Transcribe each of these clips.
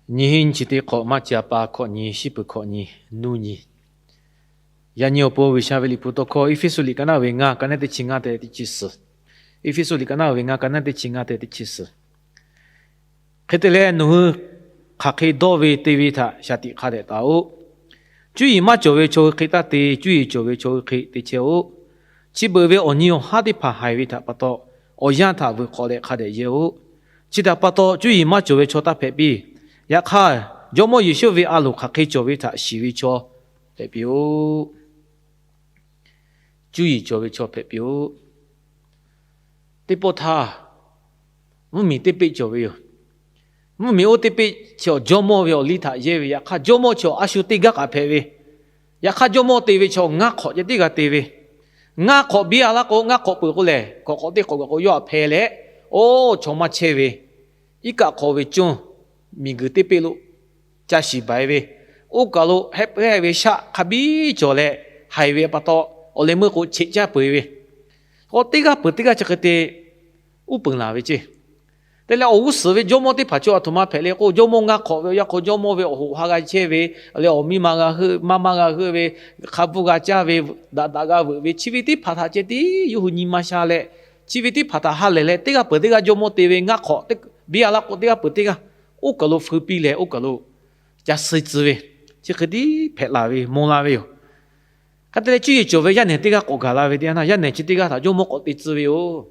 Nyiˇ hinˉ nyiˇ chi teˇ hk'awꞈ, maˇ chi a pa hkawꞈ nyi, shiˉ peuˬ hkawꞈ nyi, nuˇ nyi. Yaꞈ nyi awˬ pon G'uiˬsha ve liꞈ hpu tawˇ hkawˇ Eˇfeˇsuꞈ liꞈ ka naˆ ve ngaˇ, ka naˆ teˇ chi ngaˇ tehꞈ teˇ chi suhˍ. Eˇfeˇsuꞈ liꞈ ka naˆ ve ngaˇ, ka naˆ teˇ chi ngaˇ tehꞈ teˇ chi suhˍ. Hk'e te leh, nawˬ hui hk'aˬ hk'e dawˇ ve te ve htaꞈ shaˍ tiꞈ hk'a dehꞈ taˍ-oꞈ. Cuˇ yiˍ maˇ cawˬ ve chaw hui hk'e taˇ te, cuˇ yiˍ cawˬ ve chaw hui hk'e te chehˇ-oꞈ. Chi beuꞈ ve awˬ nyi awˬ haˉ teˇ hpaˍ haiˬ ve htaꞈ pa taw, awˬ yanˇ htaꞈ vuiˬ hk'awꞈ leh hk'a dehꞈ yehˇ-oꞈ. Chi htaꞈ pa taw, cuˇ yiˍ maˇ cawˬ ve chaw taˇ hpehꞈ piˇ. Yaꞈ hk'aˇ, Jawˇmawˇ Yeˍsuˆ ve a loˍ hk'aˬ hk'e cawˬ ve htaꞈ shiˍ ve chaw hpehꞈ piˇ-oˆ. Cuˇ yiˍ cawˬ ve chaw hpehꞈ piˇ-oˆ. Teˇ pawˆ htaˇ, mvuhˇmiˬ teˇ peˆ cawˬ ve yoˬ. Mvuhˇmiˬ oˇ teˇ peˆ chi awˬ jawˇmawˇ ve awˬ liˇ htaꞈ yehˇ ve, yaꞈ hk'aˇ jawˇmawˇ chi awˬ a shu teˇ gaˇ k'aꞈ hpehꞈ ve. Yaꞈ hk'aˇ, jawˇmawˇ te ve chaw ngaˇ hk'awꞈ ceh teˇ g'aˇ te ve. Ngaˇ hk'awꞈ biˇ a laˇ k'o, ngaˇ hk'awꞈ peuˬ k'o lehˬ, hkawꞈ hk'awꞈ teˇ hk'awꞈ gaˬ k'o yawˇ htaꞈ hpeh leh, oˇ chaw maˇ chehˇ ve, iˉ kaˆ hk'aw ve cawˇ miˬguiˬ teˇ peˆ lo ca shiˍ baiˍ ve, oˇ kaˬ lo hehˆ peuˬ hehˆ ve shaˆ hk'a biˇ cawˬ leh haiˬ ve pa taw, awˬ leh meuˇ k'o cheꞈ caˇ peuˬ ve, k'o teˇ g'aˇ peuˬ teˇ g'aˇ chi hk'e te uˉ peunˍ laˬ ve ceˇ. Te leh awˬ g'uˇ suhˍ ve jawˇmawˇ teˇ hpaˍ chaw aˬ htoꞈ ma hpehꞈ le k'o, jawˇmawˇ ngaˇ hk'awꞈ ve awˬ yanˇ hk'aw jawˇmawˇ ve awˬ hoꞈ ha g'a chehˇ ve, leh awˬ miˇ ma g'a heuˆ, maˇ maˇ g'a heuˆ ve, hk'a bvuhˇ g'a caˇ ve, daꞈ daꞈ g'a veuꞈ ve, chi ve teˇ hpaˍ htaꞈ ceh tiˉ yawˇ hui nyi ma sha leh, chi ve teˇ hpaˍ htaꞈ ha lehˬ leh, teˇ g'aˇ peuˬ teˇ g'aˇ jawˇmawˇ te ve ngaˇ hk'awꞈ biˇ a laˇ k'o, teˇ g'aˇ peuˬ teˇ g'aˇ oˇ kaˬ lo feu piˇ leh, oˇ kaˬ lo ca suh tcuh ve, chi hk'e tiˉ hpehꞈ laˬ ve maw la ve yoˬ. Hk'e te leh, cuˇ yiˍ cawˬ ve yaˇ nehˬ teˇ g'aˇ k'awꞈ gaˬ la ve teˇ yanˇ htaˇ, yaˇ nehˬ chi teˇ g'aˇ htaꞈ jawˇmawˇ k'awꞈ te tcuh ve yoˬ.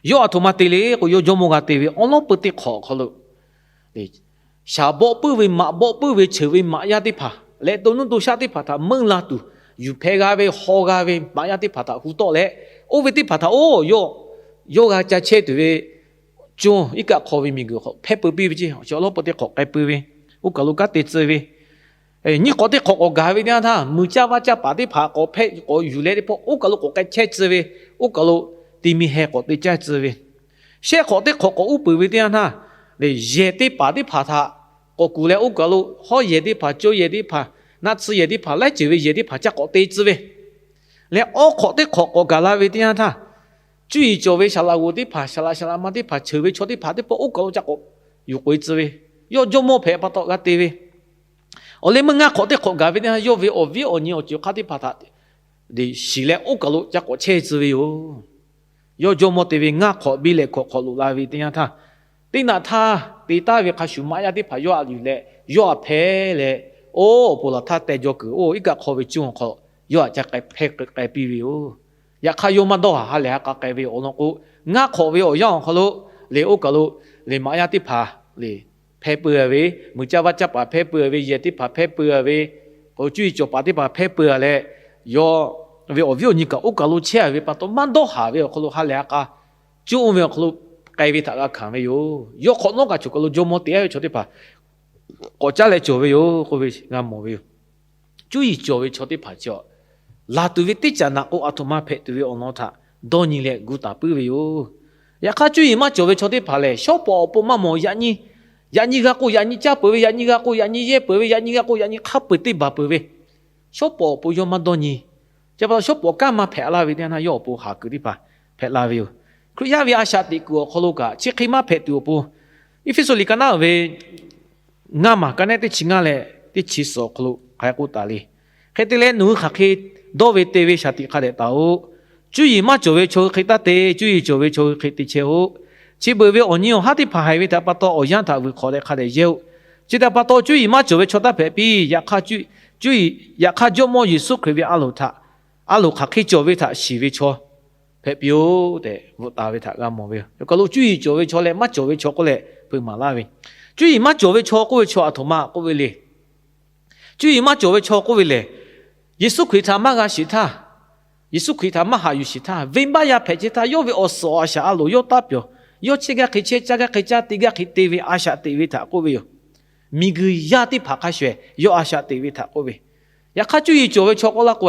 Yawˇ aˬ htoꞈ ma te le k'o, yawˇ jawˇmawˇ g'a te ve awˉ lawˉ peu teˇ hk'awꞈ awˬ hk'aw lo, shaˍ bawˆ puiˉ ve, maꞈ bawˆ puiˉ ve, cheuˬ ve maꞈ yaˇ teˇ hpaˍ leh to nuˇ to shaˆ teˇ hpaˍ htaꞈ meuˇ la tuˬ, yuˬ hpeh g'a ve, haw g'a ve maꞈ yaˇ teˇ hpaˍ htaꞈ hu tawˆ leh, oˇ ve teˇ hpaˍ htaꞈ oˇ yawˇ g'a ca chehˇ tuˬ ve cawˇ iˉ kaˆ hk'aw ve miˬguiˬ hk'aw hpehˇ peu piˇ ve ceˇ. Awˬ lawˉ peu teˇ hk'awꞈ k'ai pui ve, oˇ kaˬ lo kanˉ te tcuh ve, nyiˇ hk'awꞈ teˇ hk'awꞈ k'awꞈ gaˬ ve teˇ yanˇ htaˇ, muiˬ caˇ vaˇ caˇ paˍ teˇ hpaˍ k'awꞈ hpehˇ k'awꞈ yuˬ leh teˇ pawˆ oˇ kaˬ lo k'awꞈ k'ai chehˇ tcuh ve, oˇ kaˬ lo ti mi heh k'awꞈ te caˇ tcuh ve, shehˆ hk'awꞈ teˇ hk'awꞈ k'awꞈ uˉ peunˍ ve teˇ yanˇ htaˇ, lehˬ yehˬ teˇ paˍ teˇ hpaˍ htaꞈ k'awꞈ kuˬ leh, oˇ kaˬ lo hawˉ yehˬ teˇ hpaˍ, cawˇ yehˬ teˇ hpaˍ, naˆ tsuhˇ yehˬ teˇ hpaˍ, laiˉ ceuˬ ve yehˬ teˇ hpaˍ ca k'awꞈ te tcuh ve, leh awˉ hk'awꞈ teˇ hk'awꞈ k'awꞈ gaˬ la ve teˇ yanˇ htaˇ, cuˇ yiˍ cawˬ ve saˍ laꞈ g'oˍ teˇ hpaˍ, saˍ laꞈ saˍ laꞈ ma teˇ hpaˍ, cheuˬ ve chaw teˇ hpaˍ teˇ pawˆ oˇ kaˬ lo ca k'awꞈ yuˬ k'oꞈ e tcuh ve, yawˇ jawˇmawˇ hpehꞈ pa taw g'a te ve. Awˬ leh meuˇ ngaˇ hk'awꞈ teˇ hk'awꞈ gaˬ ve teˇ yanˇ, yawˇ ve awˬ viˉ awˬ nyi awˬ ceuˬ hk'aˇ teˇ hpaˍ htaꞈ shiˍ leh oˇ kaˬ lo ca k'awꞈ chehˇ tcuh ve yoˬ. Yawˇ jawˇmawˇ te ve ngaˇ hk'awꞈ biˇ leh hkawꞈ hk'awꞈ loꞈ la ve teˇ yanˇ htaˇ, teˇ naꞈ htaˇ te taˍ ve hk'a shuˍ maꞈ yaˇ teˇ hpaˍ yawˇ htaꞈ yuˬ leh, yawˇ htaꞈ hpehˇ leh, oˇ awˬ pon laˬ htaˇ teh jaw kuiˬ oˇ iˉ kaˆ hk'aw ve cawˇ awˬ hk'aw yawˇ htaꞈ ca k'ai hpehˇ k'ai piˇ ve yoˬ. Yaꞈ hk'aˇ, yawˇ maˇ dawˇ haˍ, ha lehˬ ha k'a k'ai ve awˬ lawn k'o, ngaˇ hk'awꞈ ve awˬ yanˇ awˬ hk'aw lo lehˬ, oˇ kaˬ lo lehˬ maꞈ yaˇ teˇ hpaˍ lehˬ hpehˇ pui a ve, muiˬ caˇ vaˇ caˇ paˍ hpehˇ pui a ve, yehˬ teˇ hpaˍ hpehˇ pui a ve, k'o cuˇ yiˍ cawˬ paˍ teˇ hpaˍ hpehˇ pui a leh, yawˇ ve awˬ viˉ awˬ nyi kaꞈ oˇ kaˬ lo chehˇ a ve pa taw, maˇ dawˇ haˍ ve awˬ hk'aw lo ha lehˬ ha k'a cuˇ oˇ ve awˬ hk'aw lo k'ai ve htaꞈ g'a hkanˍ ve yoˬ. Yawˇ hk'awꞈ nawˉ kaꞈ choˬ kaˬ lo jawˇmawˇ te a ve chaw teˇ hpaˍ k'awꞈ caˉ leh cawˬ ve yoˬ k'oˆ ve g'a mawˬ ve yoˬ. Cuˇ yiˍ cawˬ ve chaw teˇ hpaˍ chi laˬ tuˬ ve teˇ caꞈ naꞈ k'o, aˬ htoꞈ ma hpehꞈ tuˬ ve awˬ lawn htaꞈ dawˇ nyi leh gu taˍ puiˉ ve yoˬ. Yaꞈ hk'aˇ, cuˇ yiˍ maˇ cawˬ ve chaw teˇ hpaˍ lehˬ, shawˉ pawˍ awˬ pon maˇ mawˬ. Yaꞈ nyi, yaꞈ nyi g'a k'o yaꞈ nyi caˇ peuˬ ve, yaꞈ nyi g'a k'o yaꞈ nyi yehˇ peuˬ ve, yaꞈ nyi g'a k'o yaꞈ nyi hk'a peu-eˬ teˇ baˬ peuˬ ve, shawˉ pawˍ awˬ pon yawˇ maˇ dawˇ nyi. Chi pa taw shawˉ pawˍ kanˉ maˇ hpehꞈ laˇ ve teˇ yanˇ htaˇ, yawˇ awˬ pon haˍ kuiˬ teˇ hpaˍ hpehꞈ la ve yoˬ. Hkriꞈ yaˇ ve a shaꞈ teꞈ kuiˬ awˬ hk'aw lo kaꞈ chi hk'e maˇ hpehꞈ tuˬ awˬ pon, Eˇfeˇsuꞈ liꞈ ka naˉ ve ngaˇ maˬ, ka naˉ teˇ chi ngaˇ leh teˇ chi suhˍ awˬ hk'aw lo hk'aˬ hk'e k'oˆ taˍ le. Hk'e te leh, nawˬ hui hk'aˬ hk'e dawˇ ve te ve shaˍ tiꞈ hk'a dehꞈ taˍ-oꞈ. Cuˇ yiˍ maˇ cawˬ ve chaw hui hk'e taˇ te, cuˇ yiˍ cawˬ ve chaw hui hk'e te chehˇ-oꞈ. Chi beuꞈ ve awˬ nyi awˬ haˉ teˇ hpaˍ haiˬ ve htaꞈ pa taw, awˬ yanˇ htaꞈ vuiˬ hk'awꞈ leh hk'a dehꞈ yehˇ-oˆ. Chi htaꞈ pa taw, cuˇ yiˍ maˇ cawˬ ve chaw taˇ hpehꞈ piˇ. Yaꞈ hk'aˇ, cuˇ, yaꞈ hk'aˇ, Jawˇmawˇ Yeˍsuˆ Hkriꞈ ve a loˍ htaꞈ, a loˍ hk'aˬ hk'e cawˬ ve htaꞈ shiˍ ve chaw hpehꞈ piˇ-oˆ tehꞈ bvuhꞈ taˍ ve htaꞈ g'a mawˬ ve yoˬ. Yaꞈ hk'aˇ lo cuˇ yiˍ cawˬ ve chaw leh maˇ cawˬ ve chaw k'oˆ leh hpeuꞈ maˍ laˇ ve, cuˇ yiˍ maˇ cawˬ ve chaw k'oˆ ve chaw aˬ htoꞈ ma k'oˆ ve le. Cuˇ yiˍ maˇ cawˬ ve chaw k'oˆ ve lehˬ, Yeˍsuˆ Hkriꞈ htaꞈ maˇ g'a shiˍ htaˇ, Yeˍsuˆ Hkriꞈ htaꞈ maˇ haꞈ yuˬ shiˍ htaˇ, venˇbaˆ yaˇ hpehꞈ chehˇ htaˇ, yawˇ ve awˬ suhˍ awˬ a shaꞈ a loˍ yawˇ taˇ pyawˬ. Yawˇ chehˇ gaˇ hk'e chehˇ, caˇ gaˇ hk'e caˇ, te gaˇ hk'e te ve a shaꞈ teꞈ ve htaꞈ k'oˆ ve yoˬ. Miˬguiˬ yaˇ teˇ hpaˍ hk'a shuˍ yawˇ a shaꞈ teꞈ ve htaꞈ k'oˆ ve. Yaꞈ hk'aˇ, cuˇ yiˍ cawˬ ve chaw k'oˆ laˇ k'o,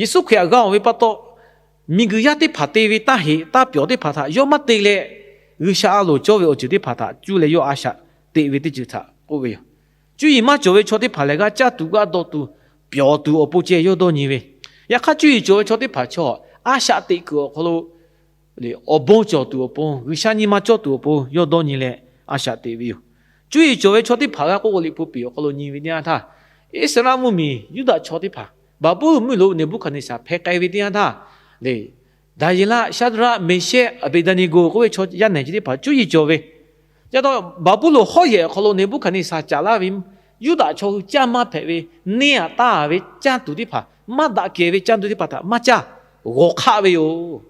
Yeˍsuˆ Hkriꞈ htaꞈ g'a-oˬ ve pa taw, miˬguiˬ yaˇ teˇ hpaˍ te ve taˇ heꞈ taˇ pyawˬ teˇ hpaˍ htaꞈ yawˇ maˇ te leh, G'uiˬsha a loˍ cawˇ ve awˬ ceuˬ teˇ hpaˍ htaꞈ cuˇ leh yawˇ a shaꞈ teꞈ ve teˇ ceuˬ htaꞈ k'oˆ ve yoˬ. Cuˇ yiˍ maˇ cawˬ ve chaw teˇ hpaˍ lehˬ, g'a caˇ tuˬ g'a dawˬ tuˬ, pyawˬ tuˬ awˬ pon ceh yawˇ dawˇ nyi ve. Yaꞈ hk'aˇ, cuˇ yiˍ cawˬ ve chaw teˇ hpaˍ chaw a shaꞈ teꞈ kuiˬ awˬ hk'aw lo awˬ bon cawˬ tuˬ awˬ pon, G'uiˬsha nyi ma cawˇ tuˬ awˬ pon yawˇ dawˇ nyi leh a shaꞈ teꞈ ve yoˬ. Cuˇ yiˍ cawˬ ve chaw teˇ hpaˍ g'a k'oˆ k'o, Liꞈ hpu piˍ awˬ hk'aw lo nyi ve teˇ yanˇ htaˇ, Iˉsaˍreˍlaˆ mvuhˇmiˬ Yuˇdaꞈ chaw teˇ hpaˍ Baˍbuˍlonˍ mvuhˇmiˬ lo Neˍbuˆhkaˍneˍsaˍ hpeh k'ai ve teˇ yanˇ htaˇ, le, Daˍyeˍlaˆ, Shaˍdraˆ, Meˍshehˆ, Aˍbeˍdaˍneˍgoˍ k'oˆ ve chaw yaˇ nehˬ chi teˇ hpaˍ cuˇ yiˍ cawˬ ve. Ca taw Baˍbuˍlonˍ hawˉ yehˬ awˬ hk'aw lo Neˍbuˆhkaˍneˍsaˍ caˍ laˇ ve Yuˇdaꞈ chaw hui caˇ maˇ hpehꞈ ve, neˇ aꞈ taˇ ve caˇ tuˬ teˇ hpaˍ, maˇ daꞈ kehˬ ve caˇ tuˬ teˇ hpaˍ htaꞈ maˇ caˇ, g'awˬ hk'aˆ ve yoˬ.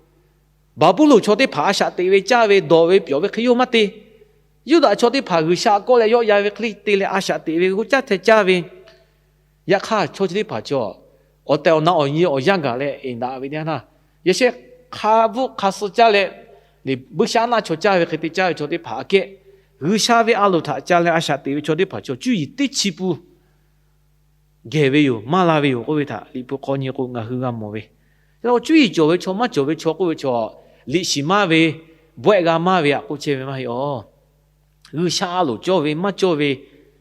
Baˍbuˍlonˍ chaw teˇ hpaˍ a shaꞈ teꞈ ve caˇ ve dawˬ ve pyawˬ ve hk'e yawˇ maˇ te. Yuˇdaꞈ chaw teˇ hpaˍ G'uiˬsha kawˆ leh yawˆ yan ve hk'e le te leh a shaꞈ teꞈ ve g'uˇ caˇ hteh caˇ ve. Yaꞈ hk'aˇ, chaw chi teˇ hpaˍ chaw awˬ tehˬ awˬ na awˬ nyi awˬ yanˇ gaˬ leh eˍ daꞈ ve teˇ yanˇ htaˇ, yaꞈ sheh hk'a bvuhˆ hk'a suh caˇ leh, buiˇshaˆaˉnaˆ chaw caˇ ve hk'e te caˇ ve chaw teˇ hpaˍ aꞈ kehˉ, G'uiˬsha ve a loˍ htaꞈ ca leh a shaꞈ teꞈ ve chaw teˇ hpaˍ chaw cuˇ yiˍ teˇ chi pun gehˬ ve yoˬ, maˇ la ve yoˬ k'oˆ ve htaꞈ Liꞈ hpu hk'aw nyi k'o ngaˬ hui g'a mawˬ ve. Yaꞈ hk'aˇ, cuˇ yiˍ cawˬ ve chaw maˇ cawˬ ve chaw k'oˆ ve chaw, liꞈ shiˍ maˇ ve, bawehˆ g'a maˇ ve aꞈ k'oˆ chehˇ ve maˇ heˆ awˬ. G'uiˬsha a loˍ cawˇ ve maˇ cawˇ ve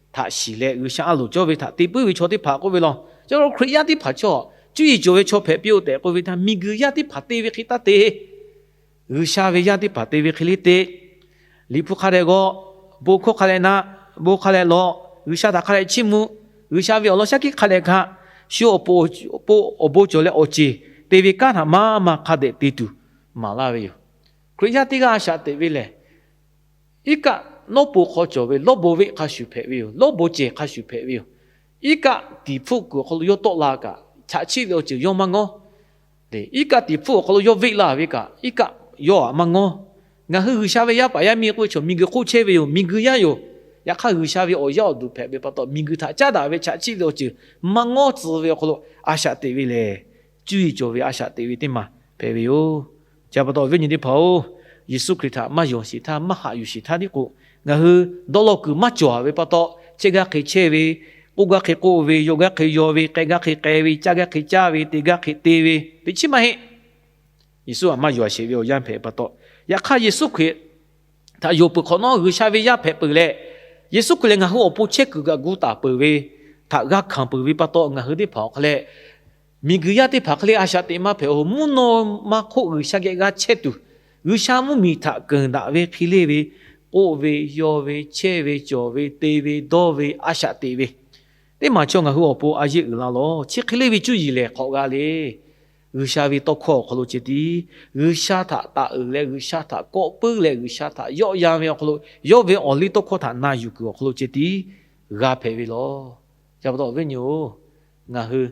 htaꞈ shiˍ leh, G'uiˬsha a loˍ cawˇ ve htaꞈ te puiˉ ve chaw teˇ hpaˍ k'oˆ ve law. Yaꞈ hk'aˇ, Hkriꞈ yaˇ teˇ hpaˍ chaw cuˇ yiˍ cawˬ ve chaw hpehꞈ piˇ-oˆ tehꞈ k'oˆ ve htaˇ, miˬguiˬ yaˇ teˇ hpaˍ te ve hk'e taˇ te. G'uiˬsha ve yaˇ teˇ hpaˍ te ve hk'e le te. Liꞈ hpu hk'a dehꞈ g'aw, bon hkawˇ hk'a dehꞈ na, bon hk'a dehꞈ lawˬ, G'uiˬsha htaꞈ hk'a dehꞈ chiˇ mvuh, G'uiˬsha ve awˬ lawn shaˉ hkiˆ hk'a dehꞈ hkanˍ, shu awˬ pon awˬ bon cawˬ leh awˬ ceˬ te ve kanˉ htaꞈ maˇ maˇ hk'a dehꞈ te tuˬ maˍ laˇ ve yoˬ. Hkriꞈ yaˇ teˇ g'aˇ a shaꞈ teꞈ ve lehˬ, iˉ kaˆ nawˉ po hk'aw cawˬ ve lawˇ bon veˆ hk'a shuˍ hpehꞈ ve yoˬ. Lawˇ bon cehˬ hk'a shuˍ hpehꞈ ve yoˬ. Iˉ kaˆ tiˍ hpfuhˆ kuiˬ awˬ hk'aw lo yawˇ tawˆ la kaꞈ, chaꞈ chiˆ ve awˬ ceuˬ yawˇ maˇ ngawˉ. Iˉ kaˆ tiˍ hpfuhˆ awˬ hk'aw lo yawˇ veˆ laˇ ve kaꞈ, iˉ kaˆ yawˇ aꞈ maˇ ngawˉ. Ngaˬ hui G'uiˬsha ve yaˇ paˍ yaˇ miˇ k'oˆ ve chaw miˬguiˬ hk'oˆ chehˇ ve yoˬ. Miˬguiˬ yaˇ yoˬ. Yaꞈ hk'aˇ, G'uiˬsha ve awˬ yaˇ awˬ duˬ hpehꞈ ve pa taw, miˬguiˬ htaꞈ caˉ daꞈ ve chaꞈ chiˆ ve awˬ ceuˬ maˇ ngawˉ tcuh ve awˬ hk'aw lo a shaꞈ teꞈ ve lehˬ, cuˇ yiˍ cawˬ ve a shaꞈ teꞈ ve teˇ maˬ hpehꞈ ve yoˬ. Chi pa taw, awˬ viˉ awˬ nyi teˇ hpaˍ-oˬ, Yeˍsuˆ Hkriꞈ htaꞈ maˇ yonˍ sheˍ htaˇ, maˇ haꞈ yuˬ sheˍ htaˇ tiˉ k'o, ngaˬ hui dawˇ law kuiˬ maˇ cawˬ ve pa taw, chehˇ gaˇ hk'e chehˇ ve, k'oˆ gaˇ hk'e k'oˆ ve, yaw gaˇ hk'e yaw ve, k'ai gaˇ hk'e k'ai ve, caˇ gaˇ hk'e caˇ ve, te gaˇ hk'e te ve, teꞈ chiˉ maˇ heˆ. Yeˍsuˆ htaꞈ maˇ yonˍ sheˍ ve awˬ yanˇ hpehꞈ pa taw, yaꞈ hk'aˇ Yeˍsuˆ Hkriꞈ htaꞈ yonˍ peuˬ hk'awꞈ nawˉ G'uiˬsha ve yaˇ hpehꞈ peuˬ leh, Yeˍsuˆ Hkriꞈ lehˬ ngaˬ hui awˬ pon chehˇ kuiˬ kaꞈ gu taˍ peuˬ ve htaꞈ g'a hkanˍ peuˬ ve pa taw, ngaˬ hui teˇ hpaˍ awˬ hk'a leh miˬguiˬ yaˇ teˇ hpaˍ hk'e le a shaꞈ teꞈ maˇ hpehꞈ-oˬ. Mvuhˇ naw ma hk'oˆ G'uiˬsha geh g'a chehˇ tuˬ, G'uiˬsha mvuhˇmiˬ htaꞈ keunˍ daꞈ ve hk'e le ve, k'oˆ ve, yaw ve, chehˇ ve, cawˬ ve, te ve, dawˇ ve, a shaꞈ teꞈ ve, teˇ maˬ chaw ngaˬ hui awˬ pon a yeˇ uiˍ la lawˬ. Chi hk'e le ve cuˇ yiˍ lehˬ hk'awꞈ g'a le. G'uiˬsha ve tawˇ hkawˇ awˬ hk'aw lo ceh tiˉ, G'uiˬsha htaꞈ taˍ uiˍ leh, G'uiˬsha htaꞈ kawˆ puiˉ leh, G'uiˬsha htaꞈ yawˆ yan ve awˬ hk'aw lo, yawˇ ve awˬliˇ tawˇ hkawˇ htaꞈ na yuˬ kuiˬ awˬ hk'aw lo ceh tiˉ g'a hpehꞈ ve lawˬ. Chi pa taw awˬ viˉ awˬ nyi-oˬ, ngaˬ hui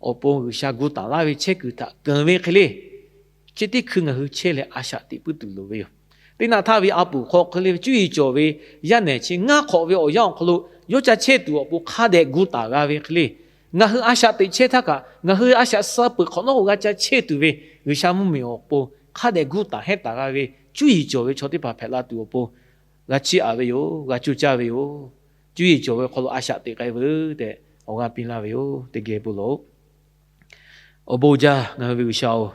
awˬ pon G'uiˬsha gu taˍ laˇ ve chehˇ kuiˬ htaꞈ keunˍ ve hk'e le, chi teˇ hkui ngaˬ hui chehˇ leh a shaꞈ teꞈ puiˉ tuˬ loˍ ve yoˬ. Teˇ naꞈ htaˇ ve a puˍ hk'aw hk'e le ve cuˇ yiˍ cawˬ ve yaˇ nehˬ chi ngaˇ hk'awꞈ ve awˬ yanˇ awˬ hk'aw lo yawˇ ca chehˇ tuˬ awˬ pon hk'a dehꞈ gu taˍ g'a ve hk'e le, ngaˬ hui a shaꞈ teꞈ chehˇ htaˇ kaꞈ, ngaˬ hui a shaꞈ suh peuˬ hk'awꞈ nawˉ k'o g'a ca chehˇ tuˬ ve G'uiˬsha mvuhˇmiˬ awˬ pon hk'a dehꞈ gu taˍ hehˉ taˍ g'a ve cuˇ yiˍ cawˬ ve chaw teˇ hpaˍ hpehꞈ la tuˬ awˬ pon g'a chiˇ aꞈ ve yoˬ. G'a coˇ caˇ ve yoˬ. Cuˇ yiˍ cawˬ ve awˬ hk'aw lo a shaꞈ teꞈ k'ai veuˬ tehꞈ awˬ g'aˇ piˇ laˇ ve yoˬ. Teˇ geh bon lawˬ-oˬ. Awˬ bon jaˇ, ngaˬ hui ve G'uiˬsha-oˬ,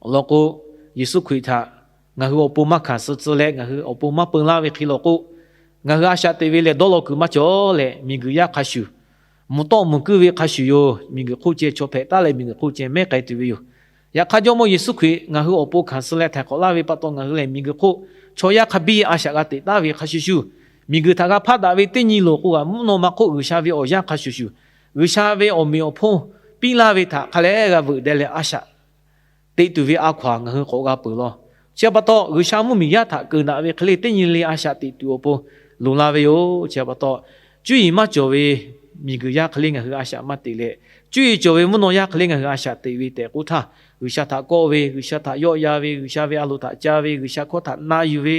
awˬ lawn k'o, Yeˍsuˆ Hkriꞈ htaꞈ ngaˬ hui awˬ pon maˇ hkanˍ suh tcuh leh ngaˬ hui awˬ pon maˇ peu laˇ ve hk'e lawˬ k'o, ngaˬ hui a shaꞈ teꞈ ve lehˬ dawˇ law kuiˬ maˇ cawˬ leh miˬguiˬ yaˇ hk'a shuˍ, mvuhˬ tawˆ mvuhˬ kuiˇ ve hk'a shuˍ yoˬ. Miˬguiˬ hk'oˆ ceh chaw hpehꞈ taˉ leh miˬguiˬ hk'oˆ ceh mehˉ k'ai tuˬ ve yoˬ. Yaꞈ hk'aˇ, Jawˇmawˇ Yeˍsuˆ Hkriꞈ ngaˬ hui awˬ pon hkanˍ suh leh htaiˍ hk'awꞈ laˇ ve pa taw, ngaˬ hui lehˬ miˬguiˬ hk'oˆ chaw yaˇ hk'a biˇ a shaꞈ g'a teꞈ taˉ ve hk'a shuˍ shuˍ, miˬguiˬ htaꞈ g'a hpaˆ daꞈ ve teˇ nyi loˬ k'o, g'a mvuhˇ naw ma hk'oˆ G'uiˬsha ve awˬ yanˇ hk'a shuˍ shuˍ, G'uiˬsha ve awˬ meꞈ awˬ hponˇ piˇ laˇ ve htaꞈ hk'a leh g'a veuꞈ deh leh a shaꞈ teꞈ tuˬ ve a hkaw-anˬ ngaˬ hui k'awꞈ g'a peuˬ lawˬ. Chi pa taw, G'uiˬsha mvuhˇmiˬ yaˇ htaꞈ keunˍ daꞈ ve hk'e le teˇ nyi le a shaꞈ teꞈ tuˬ awˬ pon loˍ la ve yoˬ. Chi pa taw, cuˇ yiˍ maˇ cawˬ ve miˬguiˬ yaˇ hk'e le ngaˬ hui a shaꞈ maˇ teꞈ leh, cuˇ yiˍ cawˬ ve mvuhˇ naw yaˇ hk'e le ngaˬ hui a shaꞈ teꞈ ve tehꞈ k'oˆ htaˇ, G'uiˬsha htaꞈ kawˆ ve, G'uiˬsha htaꞈ yawˆ yan ve, G'uiˬsha ve a loˍ htaꞈ ca ve, G'uiˬsha hkawˇ htaꞈ na yuˬ ve,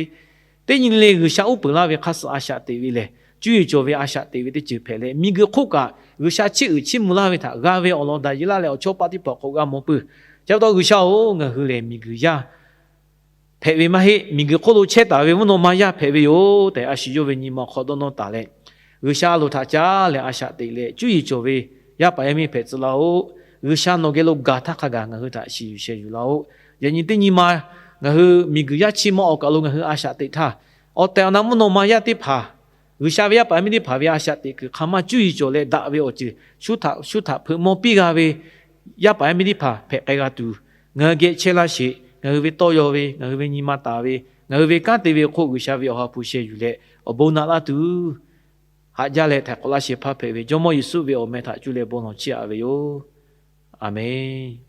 teˇ nyi le G'uiˬsha uˉ peunˍ laˇ ve hk'aˇ suh a shaꞈ teꞈ ve lehˬ, cuˇ yiˍ cawˬ ve a shaꞈ teꞈ ve teˇ ceuˬ hpehꞈ leh, miˬguiˬ hk'oˆ kaꞈ G'uiˬsha chiˇ uiˍ chiˇ mvuh laˇ ve htaꞈ g'a ve awˬ lawn daꞈ yeˬ laˇ leh awˬ chawˇ paˆ teˇ hpaˍ k'awꞈ g'a mawˬ peuˬ. Chi pa taw G'uiˬsha-oˬ, ngaˬ hui lehˬ miˬguiˬ yaˇ hpehꞈ ve maˇ heˆ. Miˬguiˬ hk'oˆ lo chehˇ taˍ ve mvuhˇ naw ma yaˇ hpehꞈ ve yoˬ tehꞈ, a shu yawˇ ve nyi ma hk'aw dawˇ nawˇ taˍ leh, G'uiˬsha a loˍ htaꞈ ca leh a shaꞈ teꞈ leh, cuˇ yiˍ cawˬ ve yaˇ paˍ yaˇ miˇ hpehꞈ tcuh laˇ-oˆ. G'uiˬsha nawˬ geh lo gaˬ htaˇ hk'a gaˬ ngaˬ hui htaꞈ shiˍ yuˬ sheh yuˬ laˇ-oˆ. Yaꞈ nyi teˇ nyi ma ngaˬ hui miˬguiˬ yaˇ chi ma awˬ kaˬ lo ngaˬ hui a shaꞈ teꞈ htaˇ, awˬ tehˬ awˬ na mvuhˇ naw ma yaˇ teˇ hpaˍ, G'uiˬsha ve yaˇ paˍ yaˇ miˇ teˇ hpaˍ ve a shaꞈ teꞈ kuiˬ hk'aˬ ma cuˇ yiˍ cawˬ leh daꞈ ve awˬ ceuˬ shu htaꞈ shu htaꞈ hpeuꞈ maw piˇ g'a ve yaˇ paˍ yaˇ miˇ teˇ hpaˍ hpehꞈ k'ai g'a tuˬ, ngaˬ hui geh chehˇ laˇ sheˍ. Ngaˬ hui ve tawˇ yaw ve, ngaˬ hui ve nyi ma taˍ ve, ngaˬ hui ve kanˉ te ve hk'oˆ G'uiˬsha ve awˬ ha hpu sheh yuˬ leh awˬ bon naꞈ laˇ tuˬ, haꞈ jaˇ leh htaiˍ hk'awꞈ laˇ shehˍ hpaˇ hpehꞈ ve Jawˇmawˇ Yeˍsuˆ ve awˬ meh htaꞈ cuˇ leh bon lawˬ chiˇ aꞈ ve yoˬ. A menˬ.